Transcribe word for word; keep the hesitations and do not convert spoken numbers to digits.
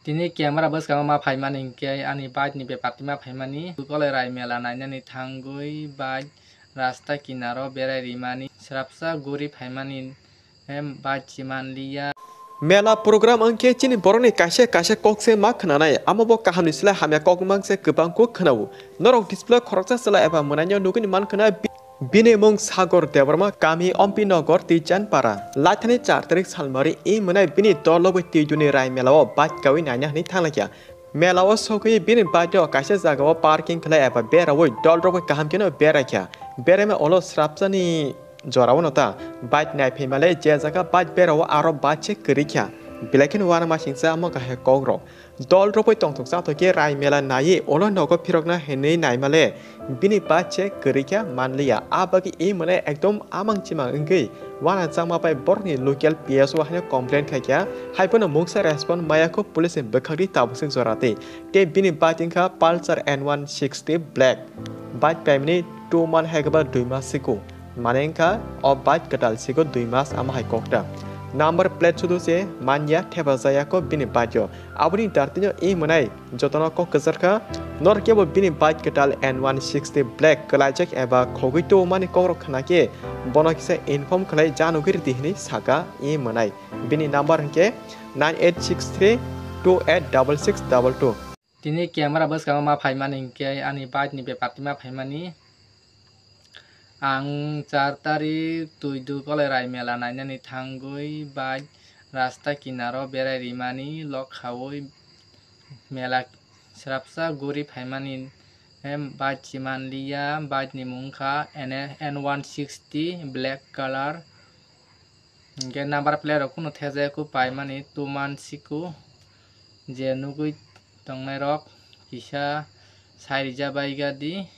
Tini camera bwskango ma phaimani hinkhe ani bike ni bepar twi ma phaimani. Kolai rai mela nainani thangwi bike rasta kinaro berai rimani, swrapsa guri phaimani, em, bike chimanliya. Mela program wngkhe chini borokni kaisa kaisa kok se ma khwnanai, amo bo kahamni slai hamya kok mang se kwbang kuk khwnao. Norok display khoroksa chwla eba mwnaino nugwi man khwna bi-, bini mung Sagor Debbarma, kami Ompi Nogor, Tijanpara. Laithani char tarik salmari e mwnai bini dol logwi Twiduni Rai Mela o bike kawi naina hwnwi thanglaikha. Mela o sogwi bini bike o kaisa jaga o parking khlai eba beraui dol rogwi kaham kheno beraikha. Beraima ulo swrapsani jora o no ta bike nai phaimale je jaga bike bera o aro bike se kwrwi kha. Belai kheno uanamasingcha amo kahai kok rok. Dol rwpui tongthok chathok khe Rai Mela naiwi ulo nogo phirokna hinwi naimale bini bike se kwrwi khe manliya. A bagwi e mwnai ekdom amang chimang wngwi uanachangma bai borokni local P S O haino complain khaikha, haiphano mungsa respond maya kho police ni bwkhakni tabuk swk jora tei. Tei bini bike wngkha Pulsar N one sixty Black. Bike paimani two month hai khe ba dui mas siko. Mane wngkha o bike kwtal siko dui mas amo hai kokta. Number plate sudu se manya thepajaya kho bini bike o. Aboni dartino e mwnai jotono kok kwchar kha. Nor kebo bini bike kwtal N one sixty Black kwlaijak eba khogwi tubumani kokrok khna khe bono kisa inform khlai janugwi rwdi hinwi saka e mwnai. Bini number hinkhe nine eight six three two eight double six double two. Tini camera bwskango ma phaimani hinkhe ani bike ni bepar twi ma phaimani. Ang char tarik Twiduk Kolai Rai Mela nainani thangwi bike rasta kinaro berai rimani lok khaui mela swrapsa guri phaimani, em, bike chimanliya, bike ni mung kha N one sixty black color. Hinkhe number plate rok kunu thejaya kho paimani two month siko je nugwi tongnai rok kisa sai rija bai gadi.